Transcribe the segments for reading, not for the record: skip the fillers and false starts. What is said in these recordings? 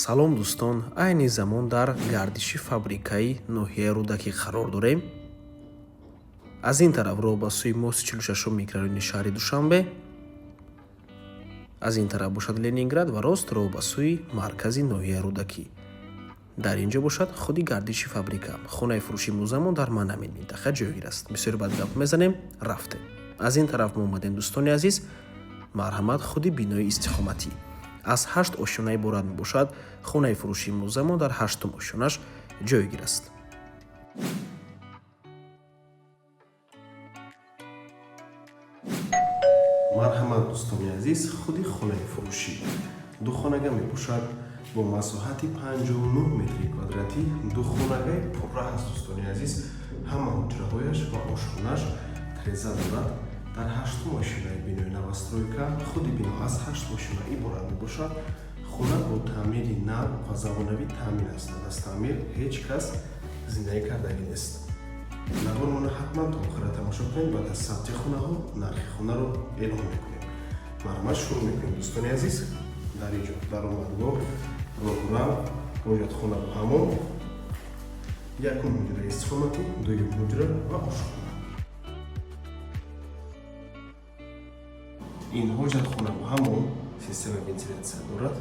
Салом, дӯстон! Айни замон дар гардиши фабрикаи ноҳияи Рӯдакӣ қарор дорем. Аз ин тараф роҳ ба сӯи мости 46 микрорайони шаҳри Душанбе, аз ин тараф бошад Ленинград ва рост роҳ ба сӯи маркази ноҳияи Рӯдакӣ. Дар ин ҷо бошад худи гардиши фабрика. Хонаи фурӯши музамон дар манамин минтақа ҷойгир аст. Бисёр бад гап мезанем, рафтем. Аз ин тараф мо омадем, дӯстони азиз. Марҳамат, худи бинои истиқоматӣ аз 8 ошёна иборат мебошад. Хонаи фурӯши музамон дар ҳаштум ошёнаш ҷойгир аст. Марҳамат, дӯстони азиз, худи хонаи фурӯшӣ духонага мебошад бо масоҳати 59 метри квадратӣ. Духонагаи пурра ҳаст, дӯстони азиз. Ҳама ҳуҷраҳояш ва ошхонаш треза дорад. Дар ҳаштум ошёнаи бинои новостройка. Худи бино аз ҳашт ошёна иборат мебошад. Хона бо таъмири нав ва замонавӣ таъмин аст. Аз таъмир ҳеҷ кас зиндагӣ кардагӣ нест. Навормона ҳатман то охира тамошо кунед. Баъд аз сабти хонаҳо нархи хонаро эълон мекунем. Марҳамат, шурӯъ мекунем, дӯстони азиз. Дар ин ҷо даромадгоҳ, роҳрав, ҳоҷатхона бо ҳаммом, якум ҳуҷраи истиқоматӣ, дуюм ҳуҷра ва ошхона. Ин ҳоҷатхона бо ҳаммом системаи вентилятсия дорад.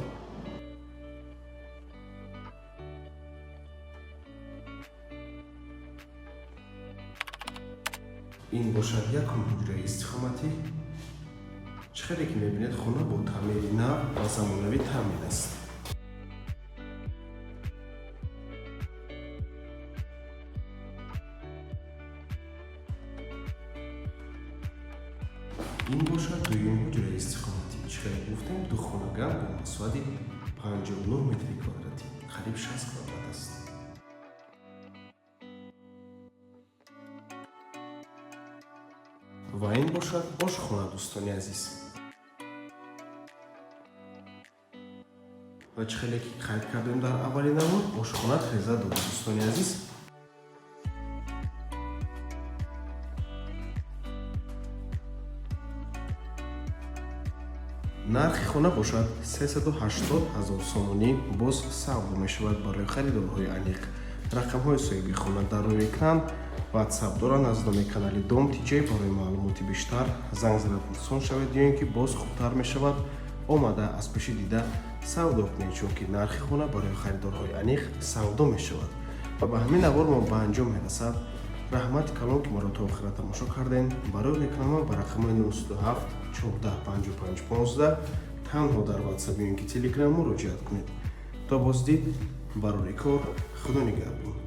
Ин бошад якум ҳуҷраи истиқоматӣ. Чӣ хеле ки мебинед, хона бо таъмири нав ва замонавӣ таъмин аст. Ин бошад дуюм ҳуҷраи истиқоматӣ. Чӣ хеле гуфтем, духонага бо масоҳати 59 метри квадратӣ, қариб 60 квадрат аст. Ва ин бошад ошхона, дӯстони азиз. Ва чӣ хеле ки қайд кардем дар аввали навор, ошхона треза дорад, дӯстони азиз. Нархи хона бошад 380 ҳазор сомонӣ, боз савдо мешавад. Барои харидорҳои аниқ рақамҳои соҳиби хона дар рӯи экран, Ватсап доранд аз номи канали Дом Тҷ. Барои маълумоти бештар занг зада пурсон шавед ё ин ки боз хубтар мешавад омада аз пеши дида савдо кунед, чунки нархи хона барои харидорҳои аниқ савдо мешавад. Ва ба ҳамин навор мо ба анҷом мерасад. Раҳмати калон, ки моро то охира тамошо кардем. Барои реклама ба рақамҳои 97 14 55 15 танҳо дар Ватсап ё ин ки Телеграм муроҷиат кунед. То боздид, барори кор, Худо нигаҳбон.